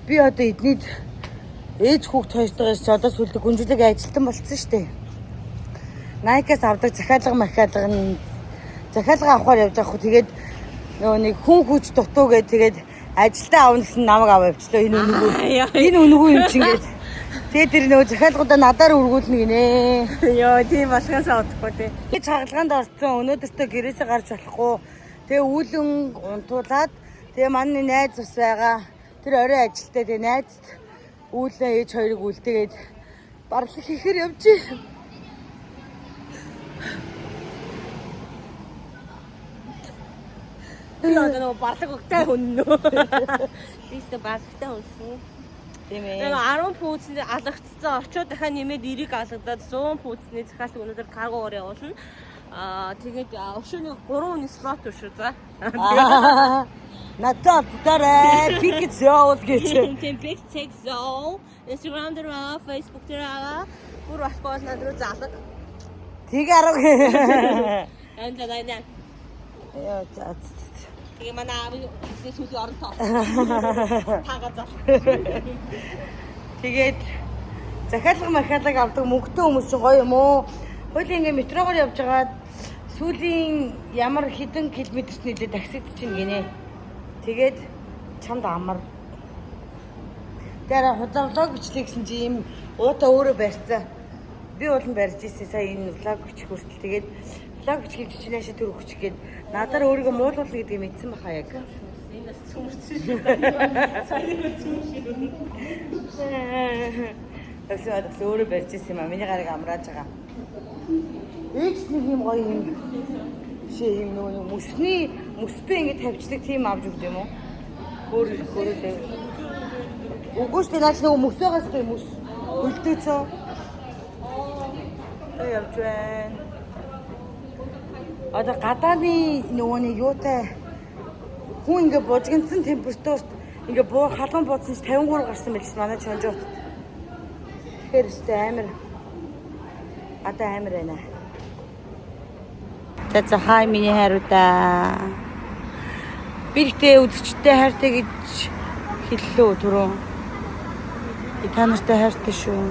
Би одоо эднийд ээж хүүхд хоёртойгоо ч одоо сүлд гүнжлэг ажилтан болцсон шүү дээ. Nike-аас авдаг захиалга махиалга нь захиалга авахар явж байгаа хөө тэгээд нөгөө нэг хүн хүч дутуу гээд тэгээд ажилдаа авна гэсэн намайг аваа явчлаа энэ үнэгүй. Энэ үнэгүй юм чинь гээд. Тэгээд тэр нөгөө захиалгуудаа надаар өргүүлнэ гинэ. Йоо, тийм болохоос удахгүй тий. Би чагалгаанд орсон. Өнөөдөртөө гэрээсээ гарч болохгүй. Тэгээ үүлэн унтуулад тэгээ манай найз бас байгаа. Тэр орой ажилтаа тэгээ найзд үүлэн ээж хоёрыг үлдээгээд барлаг хийхээр явж байна. Би одоо нөгөө барлаг өгтэй хүн нөө. Би ч барлагтай хүн шүү. Тийм ээ. Нөгөө 10 пүүцний алгацсан очоод дахиад нэмээд 90-ийг алгадаад 100 пүүцний захиалга өнөөдөр каргоор явуулна. Аа тэгээд өшөөний 3 хүний слот өшөө за. Аа, Надад дараа пик зөөл гэж. Тийм big tech zone Instagram дээр байгаа, Facebook дээр байгаа. Бүр болохгүй бол над руу залга. Тэг арга. Энэ за энэ. Яа за. Тэгээ манай аав эзнээс сүүлийн орон тоо. Таага зал. Тэгээд захиалга махиалга авдаг мөнгөтэй хүмүүс чинь гоё юм уу? Хоёул ингээ метрогоор явж байгаад сүүлийн ямар хэдэн километрт нийлээ таксид чинь гинэ. Тэгээд чамд амар. Тэр худлаа влог бичлээ гэсэн чи ийм уута өөрөө барьцаа. Би болон барьж ирсэн сая энэ влог бичих хүртэл тэгээд влог бичих гэж чинь наашаа төр өгчих гээд надаар өөрийгөө муулуулна гэдгийг мэдсэн баха яг. Энэ бас цөмөрсөн шүү. Сайн нэг цөм шүү. Тэгсэн бас өөрөө барьж ирсэн юм а. Миний гарыг амрааж байгаа. Ээж нэг юм гоё юм биш ээ, юм нөгөө нэг мөсний мөспөө ингэ тавьчихдаг тийм авч өгд юм уу? Хөөр хөөрөө. Үгүй шүү дээ наач нөгөө мөс байгаас той мөс. Хөлдөөцөө. Тэг явж байна. Одоо гадааны нөгөө нэг юутай хүн ингээ бужигнсан температурт ингээ буу халуун буудсан чи 53 гарсан байл манай чонжоот. Тэгэхээр өстэй амар одоо амар байна. За за хай миний хайруудаа. Би ихтэй үзэгчтэй хайртай гэж хэллээ түрүү. Би та нартай хайртай шүү.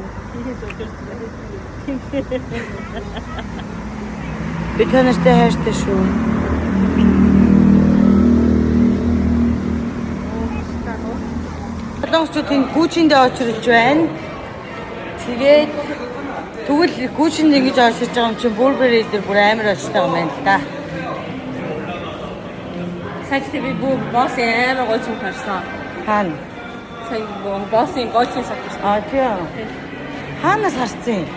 Би та нартай хайртай шүү. Солонгосчууд энэ гүүчиндээ очирлж байна. Тэгээд тэгвэл гүүчинд ингэж очирч байгаа юм чинь Burberry дээр бүр амар очтой юм байна л да. Сая би бүх босс амар гоё юм харсан. Хаана? Сая боссын гоё юм сатсан. Аа тийм. Хаанаас харсан юм?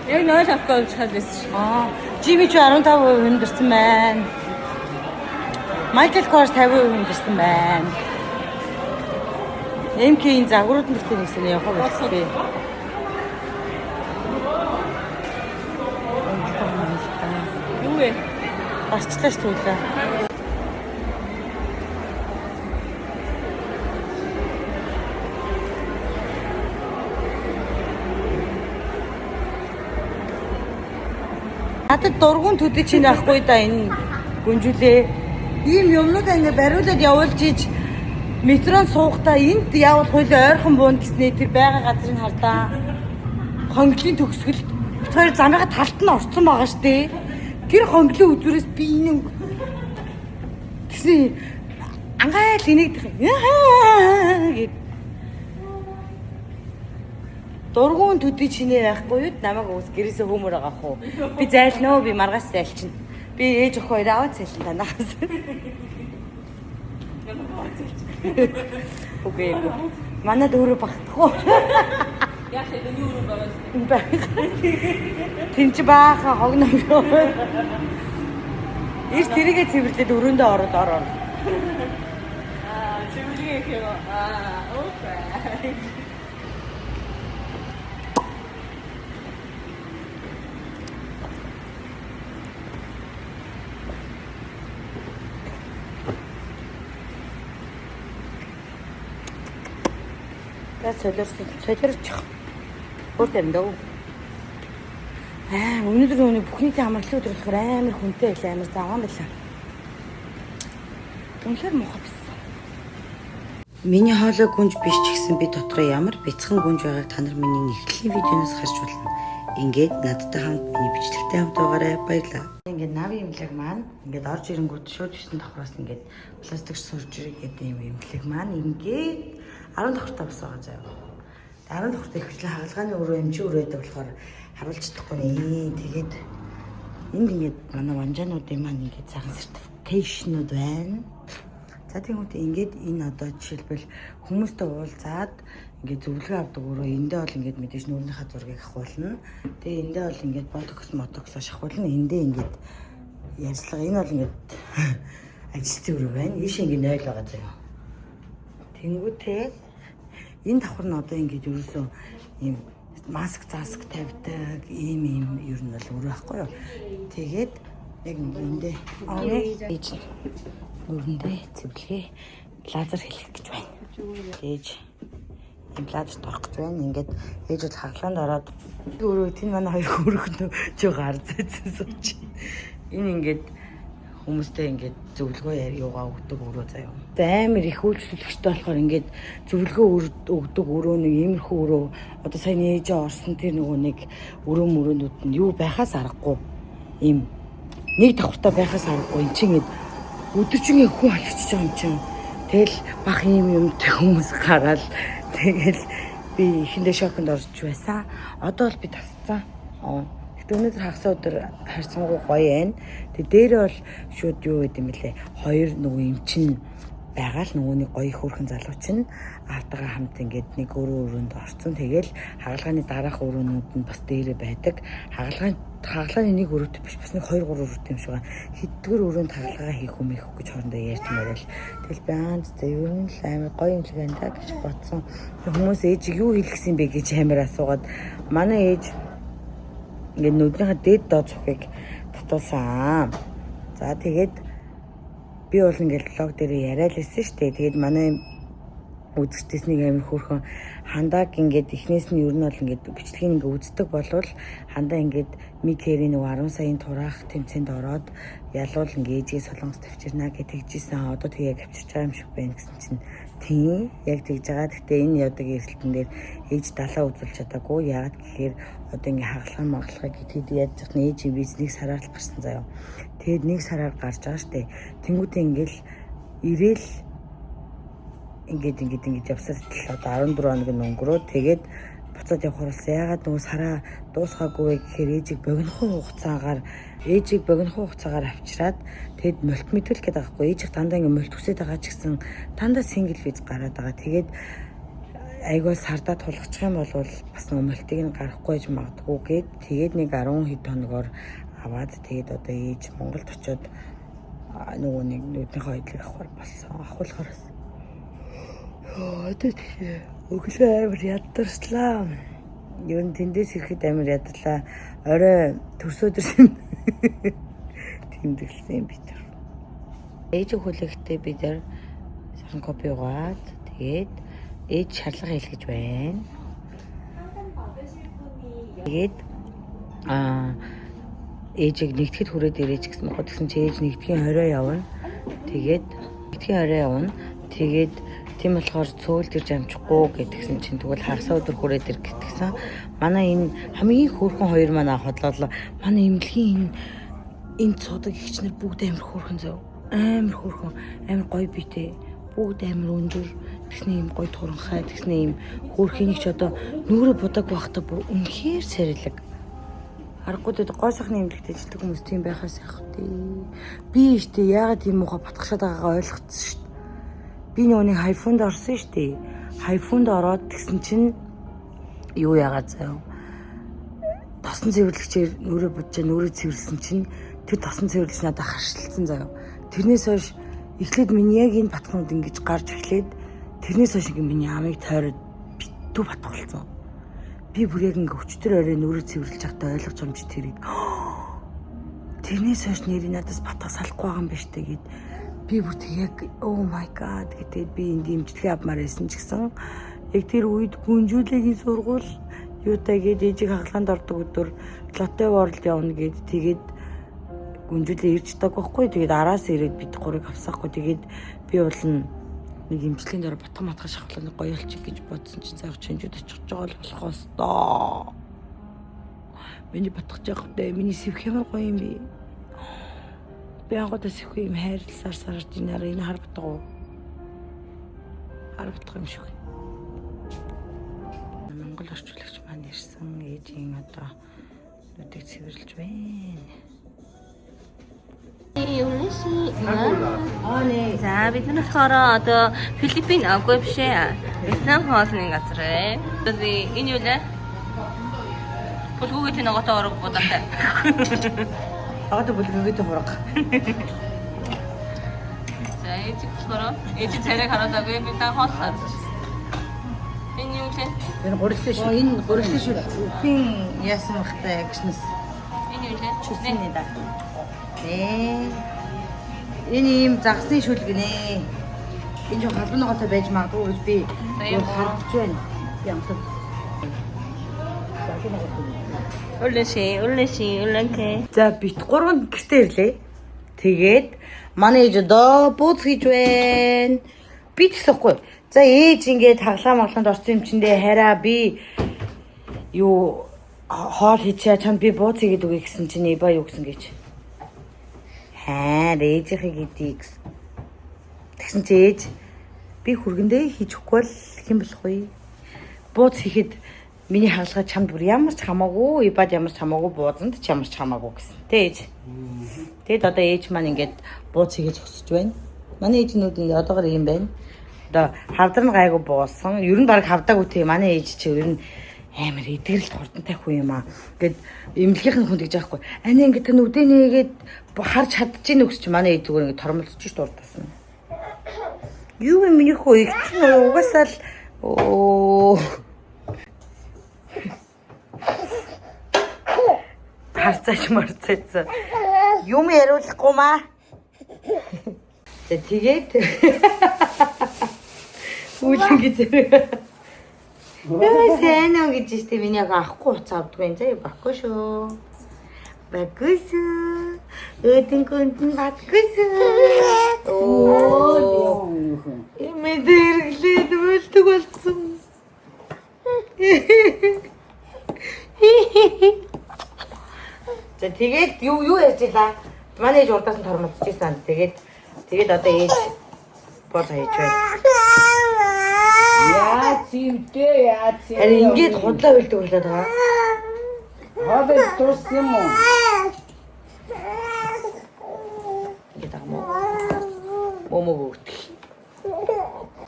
Яг нойл авахгүй юм чад байсан шүү. Аа, Jimmy Choo 15% өндөрсөн байна. Michael Kors 50% өндөрсөн байна. MK-ийн загварууд нь битэн нэгсэн явах байлгүй. Юу вэ? Гарчлаа ш түлээ. Надад дургуун төдий чинь байхгүй да энэ гүнжүүлээ. Ийм юмнууд ингээ бариулаад явуулж иж метронд суухдаа энд явал хойлоо ойрхон буун гэснээ тэр байгаа газрыг хардаа. Хонглын төгсгөл бит хоёр замынхаа талд нь орцсон байгаа штэ. Тэр хонглын үзүүрээс би энэ тэгсэн ангайл инээгдэх гэд дургуун төдий чинээ байхгүй юу намайг ус гэрээсээ хөмөр байгаа хуу. Би зайлнаа би маргааш зайлчна. Би ээж охин хоёр аваад зайлна танаас. Үгүй ээ. Манад өөрөө багтахгүй. Яг л энэ юу байгаа юм. Байх. Тин чи баахан хогно. Ирс тэрийгэ цэвэрлээд өрөөндөө ороод ор ор. Аа, чимлэг их юм. Аа, окей. За солиорсон. Солиорчих. Өөр тариндаа. Аа, өнөөдөр өнөө бүх нийтийн амралтын өдөр болохоор амар хүнтэй байлаа, амар заваан байлаа. Үнэхээр муухай байсан. Миний хоолой гүнж биш ч гэсэн би дотроо ямар бяцхан гүнж байгааг та нар миний эхлэлийн видеоноос харж болно. Ингээд надтай хамт миний бичлэгтэй хамт байгаарай. Баярлалаа. Ингээд нав имлэг маань ингээд орж ирэнгүүт шууд 9 давхраас ингээд plastic surgery гэдэг юм имлэг маань ингээд 10 давхартай бас байгаа заяа. 10 давхартай ихэвчлэн хагалгааны өрөө, эмчийн өрөө байдаг болохоор харуулж чадахгүй нэ. Тэгээд энд ингээд манай ванжаануудын маань ингээд сайхан certification ууд байна. За, тэгвэл ингээд энэ одоо жишээлбэл хүмүүстэй уулзаад ингээд зөвлөгөө авдаг өрөө, эндээ бол ингээд мэдээж нүүрнийхаа зургийг авахулна. Тэгээ эндээ бол ингээд ботокс мотоксоо шахуулна. Эндээ ингээд ярьцлага, энэ бол ингээд ажилтны өрөө байна. Ийш ингээд 0 байгаа заяа. Тэнгүүтээ энэ давхар нь одоо ингээд ерөөсөө ийм маск заск тавьдаг ийм ийм ер нь бол өрөө байхгүй юу. Тэгээд яг ингээд эндээ ээж нүрэндээ цэвэрлэгээ лазер хийх гэж байна. Ээж ийм лазерт орох гэж байна. Ингээд ээж бол хагалгаанд ороод өөрөө тэнд манай хоёр хөрөхнөө жоо гар зэцсэн сууч. Энэ ингээд хүмүүстэй ингээд зөвлөгөө юугаа өгдөг өрөө заяа. Амар их үйлчлүүлэгчтэй болохоор ингээд зөвлөгөө өгдөг өрөө, нэг иймэрхүү өрөө, одоо сайн ээжээ орсон тэр нөгөө нэг өрөө мөрөөнүүд нь юу байхаас аргагүй, ийм нэг давхартай байхаас аргагүй. Эн чинь ингээд өдөржингөө хүн алчиж байгаа юм чинь. Тэгэл бах ийм юмтай хүмүүс гараал тэгэл би эхэндээ шоконд орж байсан. Одоо бол би тасцсан. Аа. Гэтэ өнөөдөр хагас өдөр харьцангуй гоё байна. Тэг дээрээ бол шууд юу гэдэг юм бэлээ. Хоёр нөгөө эмчин байгаа л нөгөөний гоё хөөрхөн залуу чинь аавтайгаа хамт ингээд нэг өрөө өрөөнд орцсон. Тэгэл хагалгааны дараах өрөөнүүд нь бас дээрээ байдаг. Хагалгааны нэг өрөөтэй биш, бас нэг 2 3 өрөөтэй юм шиг байна. Хэддүгээр өрөөнд хагалгаа хийх юм их гэж хоорондоо ярьж марил. Тэгэл би аа за, ер нь л амар гоё юм шиг байна да гэж бодсон. Хүмүүс ээжийг юу хийлгэсэн бэ гэж амар асуугаад, манай ээж ингээд нүднийхээ дээд доод цохыг татуулсан. За, тэгээд би бол ингээд vlog дээр яриа л байсан шүү дээ. Тэгээд манай үзэгчдээс нэг амар хөөрхөн хандааг ингээд эхнээс нь ер нь бол ингээд бичлэгийг ингээд үздэг болвол хандаа ингээд Микерийн нөгөө 10 саяын тураах тэмцээнд ороод ялуул ингээд ээжгээ Солонгос тавьчирна гэж тэгжсэн. Одоо тэгээ яг авчирч байгаа юм шиг байна гэсэн чинь тийм, яг тэгж байгаа. Гэхдээ энэ явдаг эргэлтэн дээр ээж далаа үзүүлж чадаагүй. Яагаад гэхээр одоо ингээд хагалгаа магалгаа гэдгээд яаж ч ээж виз нэг сараар л гарсан заяа. Тэгээд нэг сараар гарч байгаа штэ. Тэнгүүтээ ингээл ирээл ингээд ингээд ингээд явсаар л одоо 14 хоног нь өнгөрөө, тэгээд буцаад явхаар болсон. Яагаад нөгөө сараа дуусгаагүй вэ гэхээр ээжийг богинохон хугацаагаар авчираад тэгэд мультимедиал гэдэг байгаа хгүй. Ээжих дандаа ингээд мульт хүсээд байгаа ч гэсэн дандаа single виз гараад байгаа. Тэгээд айгүй сардаа тулгачих юм бол бас нөгөө мультыг нь гаргахгүй гэж магадгүй гээд тэгээд нэг 10 хэд хоногоор аваад, тэгээд одоо ээж Монголд очиод нөгөө нэг нүднийхээ оюутлыг авахар болсон. Авахулахаар одоо тэгээ өглөө амар ядарслаа. Ер нь тэндээс ирэхэд амар ядарлаа. Орой төрсөд ирсэн. Тэмдэглэсэн юм би тэр. Ээж хүлээхдээ бид нар сайхан кофе уугаад, тэгээд ээж шарлага хийх гэж байна. Тэгээд ээжийг нэгтгэхэд хүрээд ирээч гэсэн мохоо тэгсэн чи ээж нэгтгэхийн 20 явна. Тэгээд нэгтгэхийн 20 явна. Тэгээд тийм болохоор цөөлд ирж амжихгүй гэдгсэн чинь тэгвэл хагас өдөр хүрээд ир гэтгсэн. Манай энэ хамгийн хөөрхөн хоёр манай хотлоолоо. Манай эмнэлгийн энэ энд суудаг эгч нар бүгд амар хөөрхөн зөө. Амар хөөрхөн, амар гоё биетэй. Бүгд амар өндөр. Тэгсний юм гоё туранхай, тэгсний юм хөөрхнийг ч одоо нүрэ будаг байхдаа бүр үнэхээр царилэг. Аргагүй дээ, гой сайхны эмнэлэгт ажилладаг хүмүүс тийм байхаас яах вэ? Би штэ яагаад тийм муухай батгшаад байгаагаа ойлгоцсон штэ. Би нөгөө нэг хайфунд орсон штэ. Хайфунд ороод тэгсэн чинь юу яагаад заяа. Тосон цэвэрлэгчээр нүрэ буджаа нүрэ цэвэрлсэн чинь тэр тосон цэвэрлэгч надад харшилсан заяа. Тэрнээс хойш эхлээд миний яг энэ батхнууд ингэж гарч эхлээд, тэрнээс хойш ингэ миний амыг тойроод битүү батх болсон. Би бүр яг ингээ өчтөр орой нүрэ цэвэрлж байхдаа ойлгож амж тэрийг. Тэрнээс хойш нэрийг надаас батга салахгүй байгаа юм байна штэ гэд би бүр тэг яг oh my god гэдэг, би энд дэмжлэгээ авмаар байсан ч гэсэн яг тэр үед гүнжүүлэгийн сургууль юутай гээд ээжийг хагалгаанд ордог өдөр Lotte World явна гээд, тэгээд гүнжүүлээ ирж чадаагүй байхгүй. Тэгээд араас ирээд бид гурыг авсаахгүй. Тэгээд би бол нь Нэг имчлийн дараа батга матга шахлаа нэг гоё болчих гэж бодсон чинь сайх чинжүүд очих жоо л болох ёстой. Миний батгах явах дээ. Миний сэвх ямар гоё юм бэ? Би анхудаа сэвх юм хайрласаар сарж инаар энэ хар батга уу? Хар батга юм шиг. Монгол орчуулагч маань ирсэн ээжийн одоо нүдийг цэвэрлж байна. Аа нэ. За бид нар болохоор одоо Филиппин аггүй биш ээ. Вьетнам хоолны газар ээ. Би энэ юу лээ? Бүлгүүгээ ногоотой орог будаатай. Одоо бүлгээгээ хураг. За ээж болохоор ээж царайг харуулаагүй би та хоол хаач. Энэ юу лээ? Энэ гурилтай шүү. Энэ гурилтай шүү. Үхэн яасан бахтай гişнэс. Энэ юу лээ? Чүсний да. Ээ. Энэ ийм загсны шүл гинэ. Энэ жоо халбан ногоотой байж магадгүй гэж би За, харж байна. Ямсаг. Үлэши, үлэши, үлэнкэ. За бит гурван гэртээ ирлээ. Тэгээд манай ээж одоо бууз хийж байна. Би тэгсэхгүй. За ээж ингээд хаглаа маглаанд орсон юм чиндээ хараа би юу хоол хийчээ чамд би бууз хийгээд өгье гэсэн чинь Иба юу гэсэн гэж. Хаа ээжийнхээ гэдгийг гэсэн. Тэгсэн чи ээж би хүргэндээ хийж өгөхгүй л хэн болох вэ? Бууз хийхэд миний хагалгаа чамд бүр ямар ч хамаагүй, Ибад ямар ч хамаагүй, бууданд ч ямар ч хамаагүй гэсэн. Тэ ээж. Тэгэд одоо ээж маань ингээд бууз хийгээ зогсож байна. Манай ээж нүд ингээд одоогор юм байна. Одоо хавдар нь гайгүй буусан. Ер нь баг хавдаагүй те манай ээж чи ер нь амар эдгэрэлт хурдантай хүн юм аа. Ингээд эмнэлгийнх нь хүн тэгж яахгүй. Ани ингээд та нүдээ нээгээд харж чадчихэв нүгс чи манай ээж зүгээр ингээд тормолцож шít урдаас нь. Юу юм миний хөө их чинь угаасаа л оо харцаач марцаач. Юм яриулахгүй маа. За тэгээд үлэн гэж зэрэг. Яа сайн уу гэж штэ миний яг авахгүй хуцаа авдгүй юм заа баггүй шүү. Баггүй шүү. Өдөн күндэн баггүй шүү. Оо. Имэд эргэлээд мөлтөг болсон. За тэгээд юу юу ярьж илаа? Манай ээж урдаас нь тормолцож исэн. Тэгээд тэгээд одоо ээж бол хийж байна. Яа зэмдээ яа зэм. Харин ингээд худлаа уйлдаг болоод байгаа. Хоолой дууссан юм уу? Ингээд байгаа мó. Мөмө өгдөг.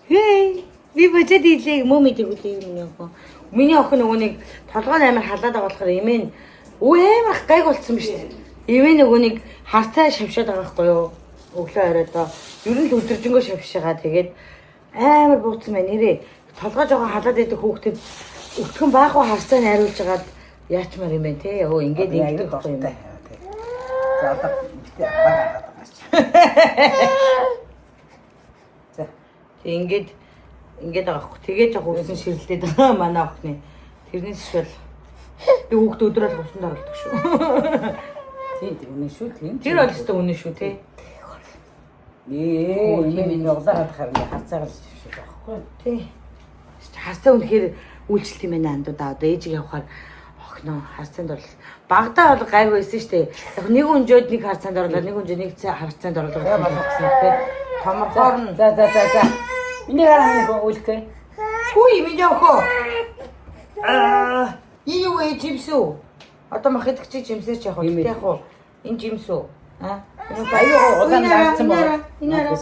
Хей, би божид ийлээ мөм идэг үлээ миний охин. Миний охин нөгөө нэг толгой нь амар халаад байгаа болохоор эмээ нь өө амар гайг болцсон биз дээ. Эмээ нөгөө нэг харцаа шавшаад байгаа байхгүй юу? Өглөө оройдоо ер нь л өдөржингөө шавшигаа тэгээд амар бууцсан байна нэрээ. Толгой жоохон халаад байдаг хүүхдэд өтгөн баахан харцаа найруулж хагаад яачмаар юм бэ те. Өө ингээд ингэдэг байхгүй юм. За одоо битээ баг хагаад байгаа чи. За Тэг ингээд ингээд байгаа хөөх. Тэгээ жоох өвсөн ширэлдээд байгаа манай охины. Тэрнээс биш бол би хүүхд өдөр бол усанд оруулдаг шүү. тийм тийм үнэн шүү тийм. Тэр бол өстө үнэн шүү тий. Ээ юм энэ углаа хадахаар ингээ харцаагаар шившээ байхгүй. Тий. Харцаа үнэхээр үйлчлэлт юм байна андуудаа. Одоо ээжийг явахаар охиноо харцаанд оруулах. Багадаа бол гайгүй байсан шүү дээ. Яг нэг өнжөөд нэг харцаанд оруулаад нэг өнжөө нэг харцаанд оруулаад болсон тий. Томорхоор нь За за за за. Миний хараа нэг үлэхээ. Хүй миний охоо. Аа, энэ юу вэ жимс үү? Одоо мах идэх чи жимсээр ч явах уу? Тэ яг уу? Энэ жимс үү? Аа. Аюу улаан дарцсан байна. Энэ араа.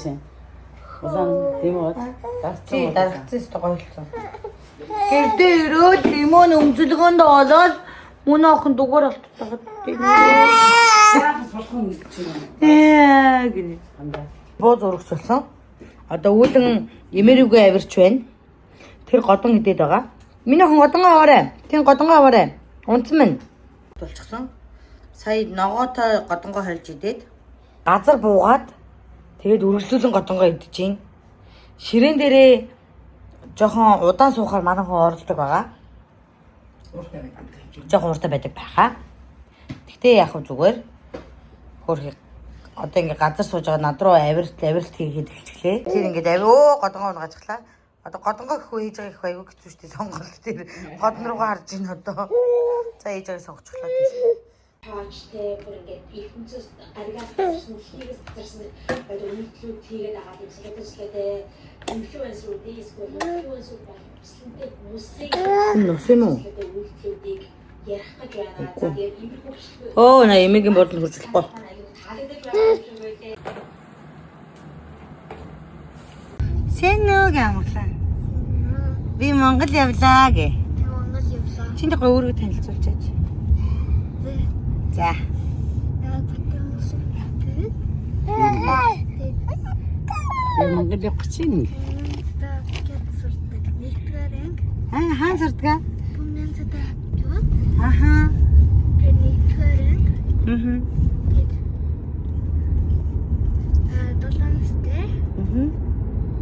Улаан тийм үү? Дарцсан. Тий, дарагдсан өстө гоёлцсон. Гэрдээ өрөөл лимон өмзөлгөөнд олоод мөн охин дугаар болттой. Яах сулхан гэж юм. Ээ гинэ. Хандаа. Буу зурагч болсон. Одоо үүлэн эмэрүүгээ авирч байна. Тэр годон идээд байгаа. Миний охин годонгоо аваарай. Тийм годонгоо аваарай. Унтсан мэн. Болчихсон. Сая ногоотой годонгоо хольж идээд газар буугаад тэгээд үргэлжлүүлэн годонгоо идэж гин. Ширээн дээрээ жоохон удаан суухаар манай хүн оролдог байгаа. Ууртай байдаг. Жоохон ууртай байдаг байхаа. Тэгтээ яг хөө зүгээр хөөрхий Одоо ингээ газар сууж байгаа над руу авирт авирт хийгээд эхэлчихлээ. Тэр ингээд авир өө годонгоо унгаачихлаа. Одоо годонгоо гэхгүй хийж байгаа их айгүй хэцүү шүү дээ сонголт тэр годон руугаа харж ийн одоо. За хийж байгааг сонгочихлоо тийм. Таачтай бүр ингээд ертөнцөөс гаригаас зарсан, дэлхийгээс зарсан байдаг үйлдэлүүд хийгээд байгаа юм солиотой инфлюенсерүүдийг эсвэл инфлюенсер болох хүслэнтэй хүмүүсийг Нус юм уу? солиотой үйлдэлүүдийг ярих гэж байна. За тэгээд иймэрхүү бичлэг Өө на эмигийн бордонд хурж болохгүй. аюу таалагдаж байгаа юм шиг байлээ. Сэнөө гэмглаа. Би Монгол явлаа гэ. Монгол явлаа. Чиний гоо өөрийгөө танилцуулчаач. За. Яг батсан. Би Монгол явах гэж байна. Тэгээд нэгдүгээр анги Аа хаан сурдгаа? Түмнэнцэд яваад Аха. тэгээд нэгдүгээр анги Мм. тэгээд долоон настай Мм.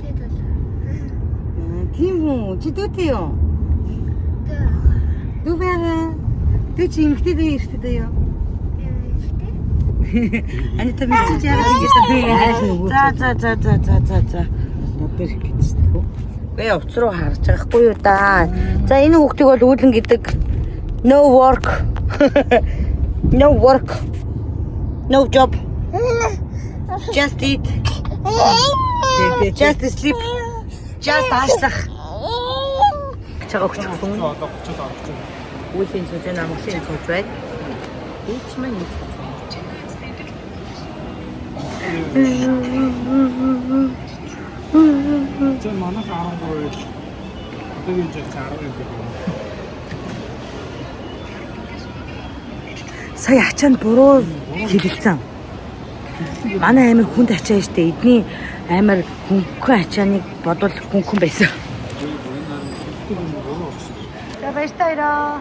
тэгээд долоо. Тийм үү? Чи дүүтэй юу? Тэгээд Дүү байгаа. Дүү чи эмэгтэй дүү эрэгтэй дүү юу? эмэгтэй. Анита мэдчихэж яагаад ингэж бэ? За за за за за за за. Надад их гэж шүү. Гэ уц руу харж байгаа хгүй юу да. За энэ хүүхдийг бол үүлэн гэдэг no work. No work. No job. Just eat. Just sleep. Just аашлах. Чага өгчихсөн. Одоо 30-аас орчих. Үүлийн цууж байна, амгалын цууж байна. Ээч маань энэ цууж байна. За манайх 13 ил. Одоогийн жил 10 ил гэдэг. Сая ачаанд буруу хэлэлцэн. Манай амир хүнд ачаа штэ. Эдний амир хөнгөн ачааныг бодвол хөнгөн байсан. За баяртай баяраа.